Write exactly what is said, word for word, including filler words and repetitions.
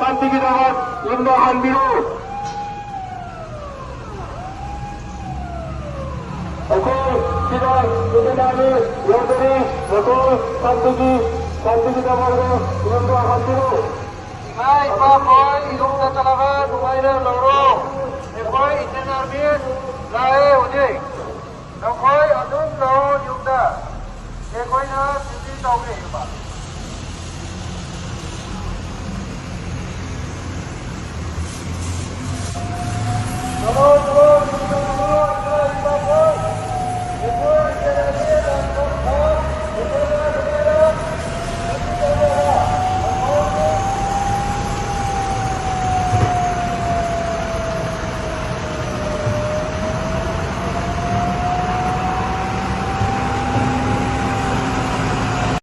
ꯁꯥꯟꯇꯤꯒꯤꯗꯃꯛ ꯌꯨꯝꯗ ꯍꯟꯕꯤꯔꯨ꯫ ꯑꯩꯈꯣꯏ ꯁꯤꯗ ꯏꯟꯗꯤꯌꯥꯒꯤ ꯌꯧꯗꯔꯤ, ꯅꯈꯣꯏ ꯁꯥꯟꯇꯤꯒꯤ, ꯁꯥꯟꯇꯤꯒꯤꯗꯃꯛꯇ ꯌꯨꯝꯗ ꯍꯟꯕꯤꯔꯨ꯫ ꯏꯃꯥ ꯏꯄꯥꯈꯣꯏ ꯌꯨꯝꯗ ꯆꯠꯂꯒ ꯅꯨꯡꯉꯥꯏꯅ ꯂꯧꯔꯣ꯫ ꯑꯩꯈꯣꯏ ꯏꯟꯗꯤꯌꯥꯟ ꯑꯥꯔꯃꯤ ꯂꯥꯛꯑꯦ ꯍꯧꯖꯤꯛ꯫ ꯅꯈꯣꯏ ꯑꯗꯨꯝ ꯂꯥꯛꯑꯣ ꯌꯨꯝꯗ꯫ ꯑꯩꯈꯣꯏꯅ ꯗ꯭ꯌꯨꯇꯤ ꯇꯧꯒꯦ ꯍꯥꯏꯕ꯫ ꯆꯠꯂꯣ